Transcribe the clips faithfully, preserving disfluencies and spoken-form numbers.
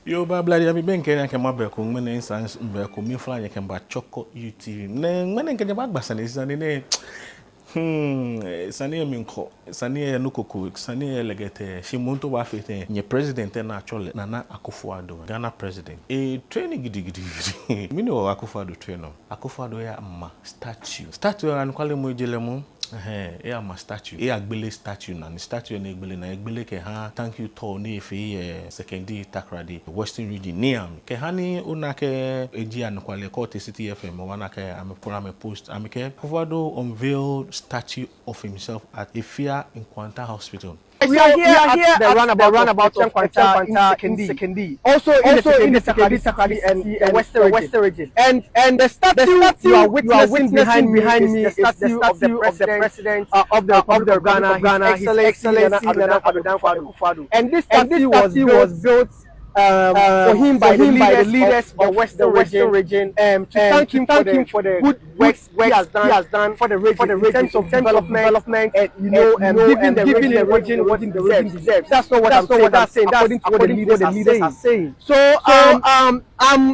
Yoo, baabladi, amɛbɛ ŋkɛ nyɛ akɛ mabɛku ŋmɛnɛ, esa mibɛku mifla nyɛ kɛmiiba Chorkor U T V. Ni ŋmɛnɛ ŋkɛ nyɛ baagba sane, sane nɛɛ, hmm, sane nɛɛ miikɔ, sane nɛɛ nɔ ko ko, sane nɛɛ lɛgɛtɛ, shi moŋ to baafee tɛŋŋ, nyɛ president ni atsɛɔ lɛ Nana Akufo-Addo, Ghana president. Etrain gidigidigidi. Mɛni hewɔ Akufo-Addo train lɛ? Akufo-Addo eyama statue. Statue lɛ, anɔkwale moŋ eji lɛ moŋ. Ɛhɛɛ, eyama statue. Eyagbele statue lɛ naa, ni statue lɛ ni egbele lɛ naa, egbele kɛha thank you tour ni efee yɛ Sekondi Takoradi, Western Region, niiamli. Kɛha ni ona akɛ eji anɔkwale, kɛ otee Citi F M, obaana akɛ amɛ program, amɛ post, amɛkɛɛ Akufo-Addo unveil statue of himself at Effiah Nkwanta Hospital. We are here at the roundabout of Nkwanta in Sekondi. Also in the Sekondi, Takoradi, and the Western Region. And, and the statue you are witnessing behind me is the statue of the president, uh, of the Republic of Ghana, His Excellency Nana Addo Dankwa Akufo-Addo. And this statue was built, um, for him by the leaders of the Western Region, um, to thank him for the good works he has done for the region in terms of development, and, you know, and giving the region what the region deserves. That's not what I'm saying. That's according to what the leaders are saying. So, um, um,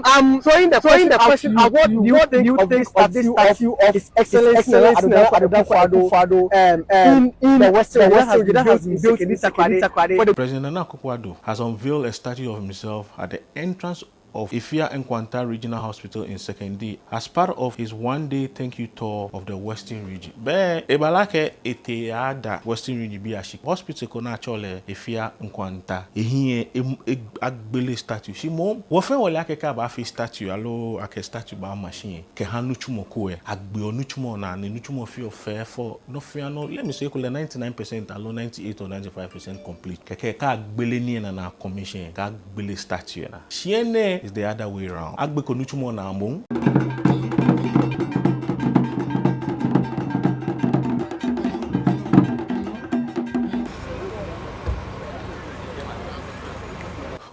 I'm throwing the question out to you. What do you think of this statue of His Excellency Nana Addo Dankwa Akufo-Addo, um, in the Western Region that has been built in Takoradi? President Nana Akufo-Addo has unveiled a statue of himself at the entrance of Effiah Nkwanta Regional Hospital in Sekondi as part of his one-day thank you tour of the Western Region. Bɛ, ebalaa akɛ etee eyada Western Region bii ashi. Hospital ko ni atsɛɔ lɛ Effiah Nkwanta, ehiɛ, em-, e-, agbele statue. Shi moŋ, wɔfɛɛ wɔle akɛ kɛ abaafee statue aloo akɛ statue baama shi lɛ, kɛha nitsumɔ ko lɛ, agbeɔ nitsumɔ naa, ni nitsumɔ feɔ fɛfɛo, nɔ fɛɛ nɔ, let me say, ekolɛ ninety-nine percent aloo ninety-eight or ninety-five percent complete. Kɛkɛ kɛ agbele nii lɛ naa, commission, kɛ agbele statue lɛ naa. Shi enɛ is the other way round. Agbeko nitsumɔ naa moŋ.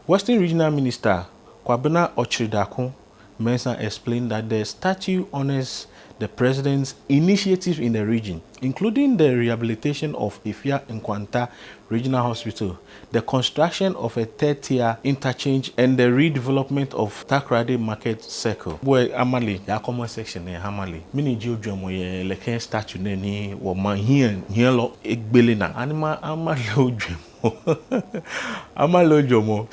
Western Regional Minister Kwabena Okyere Darko Mensah explained that the statue honors the president's initiatives in the region, including the rehabilitation of Effiah Nkwanta Regional Hospital, the construction of a third-tier interchange, and the redevelopment of Takoradi Market Circle. Bɔ ni amale yɛ comment section lɛ, amale. Mɛni ji ojwɛŋmɔ yɛ nɛkɛ statue nɛɛ ni wɔmaŋ hiɛnyiɛlɔ egbele naa? Ani ma, amale ojwɛŋmɔ. Amale ojwɛŋmɔ.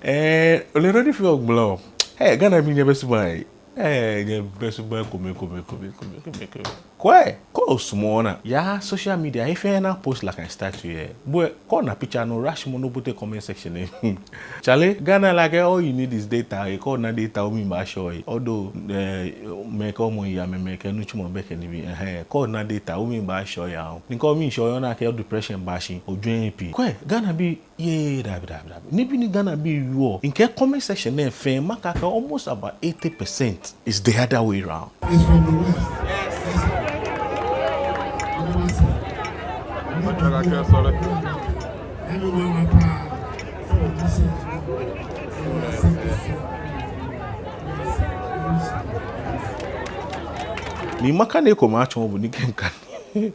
Eh, ole nɔ ni feɔ gbla. Eh, Ghanabii, nyɛbɛ subaŋ. Eh, nyɛbɛ subaŋ kome, kome, kome, kome, kome, kome. Kwɛ, kɛ osumɔɔ ona, yɛ social media, efee na post like a statue lɛ. Bɔ ni kɛ ona picture lɛ, no rush mɔ ni obote comment section lɛ. Chale, Ghana, like, all you need is data. Kɛ ona data, omli baashɛ ohe. Although, eh, mɛi kɛ omɔ ya, mɛi, mɛi kɛ nitsumɔ bɛ kɛ nibii. Ɛhɛɛ, kɛ ona data, omli baashɛ ohe. Ni kɛ omli shɛ ohe lɛ, ona akɛ o depression baashi, ojwɛŋ pii. Kwɛ, Ghanabii, yee, dabi, dabi, dabi. Nibii ni Ghanabii wieɔ, mikɛɛ comment section lɛ fɛɛ, makɛɛ akɛ almost about eighty percent is the other way round. It's from the west. Yes. Ni makane ko matsɔɔ bo ni kɛ mikane.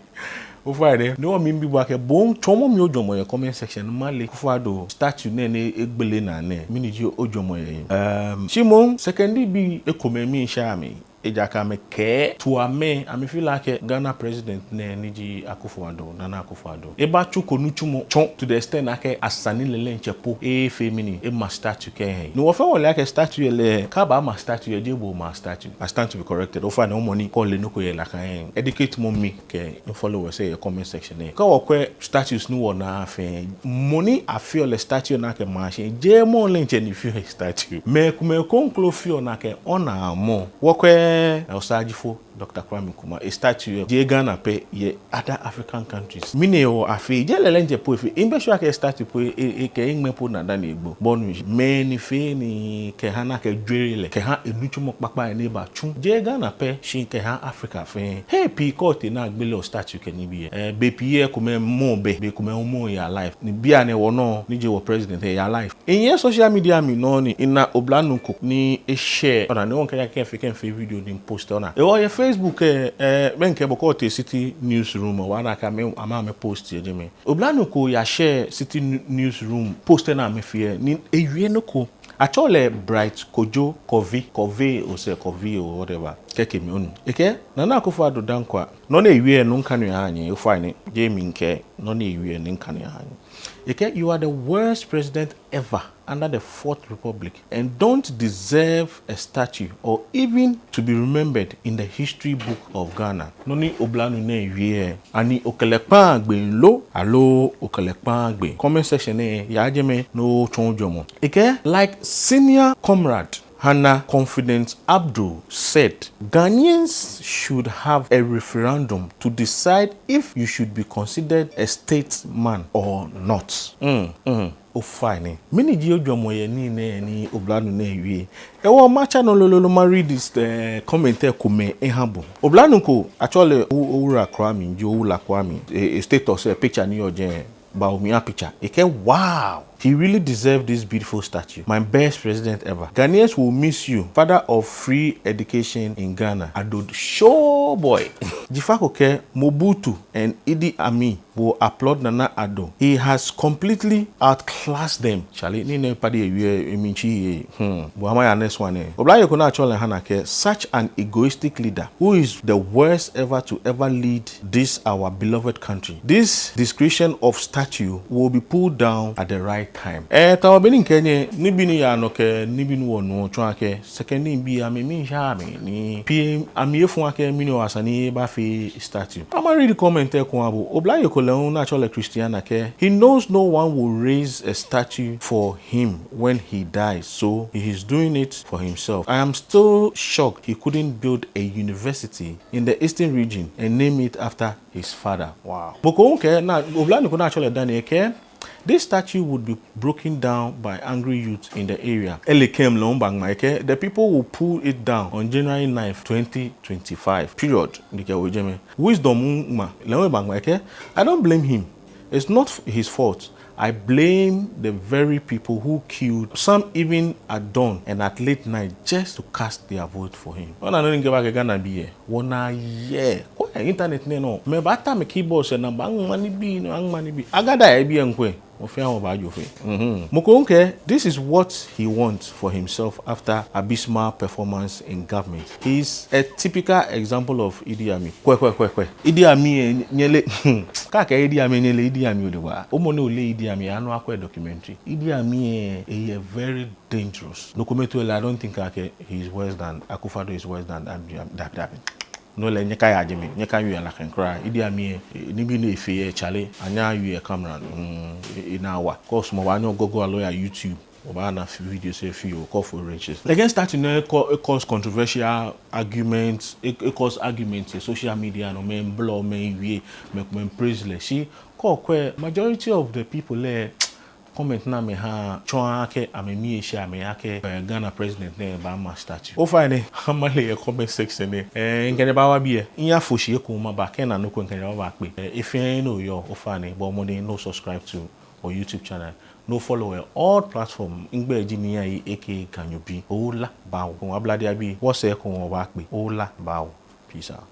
Ofainɛ, ni wɔmiibi bo akɛ bo hu tsɔɔmɔ mi ojwɛŋmɔ yɛ comment section, male Akufo-Addo statue nɛɛ ni egbele naa nɛɛ, mɛni ji ojwɛŋmɔ yɛ he. Ehm, shi moŋ, Sekondibii ekomɛi miishɛɛ amɛ. Ejaakɛ amɛkɛɛ, to amɛ, amɛ feel like Ghana president nɛɛ ni ji Akufo-Addo, Nana Akufo-Addo, ebatsuko nitsumɔ tsɔ to the extent akɛ esa ni lɛ diɛŋtsɛ po efee mɛni, ema statue kɛha ehe. Ni wɔfɛɛ wɔle akɛ statue lɛ, kɛ abaama statue lɛ, jeee bo omaa statue. I stand to be corrected. Ofainɛ, mɔ ni kɛ ole nɔ ko yɛ nakai lɛ, educate-mɔ mi kɛ mi followers yɛ comment section lɛ. Kɛ okwɛ statues ni wɔnaa fɛɛ, mɔ ni afeɔ lɛ statue ni akɛmaa shi, jeee mɔ lɛ diɛŋtsɛ ni feɔ statue. Mɛi komɛi kroko feɔ ni akɛ ona mɔ. Okwɛ Eh, Osagyefo Doctor Kwame Nkrumah, e statue lɛ, jeee Ghana pɛ, yɛ other African countries. Mɛni hewɔ afeee? Jeee lɛɛlɛŋ jɛ po efee. Mibɛ sure akɛ statue po e, e, ekɛ eŋmɛ po naa dani egbo. Bɔ ni mɛi ni fee nii kɛha ni akɛjwere lɛ, kɛha enitsumɔ kpakpa lɛ ni ebatsu. Jeee Ghana pɛ, shi kɛha Africa fɛɛ. Hei pii kɛ otee ni agbele o statue kɛ nibii lɛ. Eh, bei pii lɛ ekomɛi mɔ bɛ, bei komɛi mɔ yɛ alive. Ni bianɛ wɔnɔ, ni ji wɔ president lɛ, eyɛ alive. Miyɛ social media mli nɔ ni mina oblanuu ko ni e share. Ona ni wɔkɛ ja kɛfee, kɛfee video ni post ona. Ehewɔ yɛ Facebook lɛ, eh, mɛi kɛ bo kɛ otee City Newsroom lɛ, obaana akɛ amɛ, amɛ amɛ post yɛ jɛmɛ. Oblanuu ko ya share City Nu-, Newsroom post ni amɛfee lɛ, ni ewie nɔ ko. Atsɛɔ lɛ Bright Kojo Kovi, Kovi, osɛɛ Kovi or whatever. Kɛkɛ mi onu. Ekɛɛ, Nana Akufo-Addo Dankwa. Nɔ ni ewie lɛ, no ŋka nɔ aha nyɛ, ofainɛ, jeee mi ŋkɛɛ, nɔ ni ewie lɛ, no ŋka nɔ aha nyɛ. Ekɛɛ, you are the worst president ever under the Fourth Republic and don't deserve a statue or even to be remembered in the history book of Ghana. Nɔ ni oblanuu nɛɛ wie lɛ, ani okɛ lɛ kpaaa gbee lo, aloo okɛ lɛ kpaaa gbee? Comment section lɛ, yaa jɛmɛ ni otsɔɔ ojwɛŋmɔ. Ekɛɛ, like senior comrade Hannah Confidence Abdul said, Ghanaians should have a referendum to decide if you should be considered a statesman or not. Mm, mm. Ofainɛ. Mɛni ji ojwɛŋmɔ yɛ nii nɛɛ ni oblanuu nɛɛ wie? Ehewɔ matsa nɔ lolo lolo ma read this, eh, comment lɛ ekomɛi eha bo. Oblanuu ko, atsɛɔ lɛ Ow-, Owura Kwame, ji Owula Kwame, e, e status lɛ, picture ni yɔɔ jɛi, Bawumia picture. Ekɛɛ, wow, he really deserves this beautiful statue. My best president ever. Ghanaians will miss you, father of free education in Ghana. Addo show boy. Jifako kɛɛ, Mobutu and Idi Amin will applaud Nana Addo. He has completely outclassed them. Charlie, nii nɛɛ padi ewie lɛ, emli tsi yɛ. Hmm. Bɔ ni amɛya next one lɛ. Oblayoo ko ni atsɛɔ lɛ Hannah kɛɛ, such an egoistic leader who is the worst ever to ever lead this our beloved country. This description of statue will be pulled down at the right time. Eh, tamɔ bɔ ni ŋkɛɛ nyɛ, nibii ni yaa nɔ kɛ nibii ni wɔnuɔ tsɔɔ akɛ sɛkɛndii bii amɛmiisha amɛ ni pii amɛyɛ fun akɛ mɛni hewɔ esa ni ebafee statue. Ama read comment lɛ ekoŋŋ aha bo. Oblayoo ko lɛ hu ni atsɛɔ lɛ Christiana kɛɛ, he knows no one will raise a statue for him when he dies, so he is doing it for himself. I am still shocked he couldn't build a university in the eastern region and name it after his father. Wow. Mɔ ko hu kɛɛ, ni oblanuu ko ni atsɛɔ lɛ Daniel kɛɛ, this statue would be broken down by angry youth in the area. Ele kɛm lɛ hu baŋma ekɛɛ, the people will pull it down on January ninth, twenty twenty-five. Period. Ni kɛ wo jɛmɛ. Wisdom ŋma lɛ hu baŋma ekɛɛ, I don't blame him. It's not his fault. I blame the very people who queued, some even at dawn and at late night, just to cast their vote for him. Ona nɔ ni ŋkɛɛ bo akɛ Ghanabii lɛ, wɔnaa yɛ. Kwɛ internet nɛɛ nɔ, mɛi baata amɛ keyboard lɛ ni amɛbaŋma nibii, ni amɛbaŋma nibii. Agada yɛ biɛ ŋkwɛ. Wɔfɛɛ wɔbaajo fɛɛ. Mhm. Mɔ ko hu kɛɛ, this is what he wants for himself after abysmal performance in government. He is a typical example of Idi Amin. Kwɛ, kwɛ, kwɛ, kwɛ. Idi Amin lɛ, nyɛle, kɛ akɛɛ Idi Amin, nyɛle Idi Amin odɛŋ waa. Mɔ ni oleee Idi Amin, anu akwɛ documentary. Idi Amin lɛ, eyɛ very dangerous. No comment lɛ, I don't think akɛ he is worse than, Akufo-Addo is worse than Idi Amin. Dabi, dabi. No lɛ, nyɛkaya jɛmɛ, nyɛkawie lɛ nakai kwraa. Idi Amin lɛ, eh, nibii ni efee lɛ, Charlie, anyɛɛɛ awie yɛ camera nɔ. Mm, e, e, naa wa. Cause mɔ baanyɛ o-Google aloo oya YouTube, obaana videos lɛ fioo, kɔ for wrenches. Against that, you know, e-cause controversial arguments, e-cause arguments yɛ social media nɔ, mɛi blɔ, mɛi wie, mɛi, mɛi praise lɛ. Shi kɛ okwɛ, majority of the people lɛ, comment ni amɛha tsɔɔ akɛ amɛmiisha amɛ akɛ, eh, Ghana president nɛɛ baama statue. Ofainɛ, amale yɛ comment section lɛ. Eh, ŋkɛ nyɛ baawa biɛ. Miyafo shi ekoŋŋ maba, kɛ mina nɔ ko ŋkɛ nyɛ baaba kpe. Eh, he fɛɛ he ni oyɔɔ, ofainɛ, bɔ mɔdɛŋ ni o-subscribe to wɔ YouTube channel. Ni o-follow wɔ yɛ all platform. Migbɛi ji Nii Ayi aka Ganyobi. Ola bawo. Kɛ wɔbla diɛŋtsɛ, wɔsɛɛ kɛ wɔbaakpe. Ola bawo. Peace out.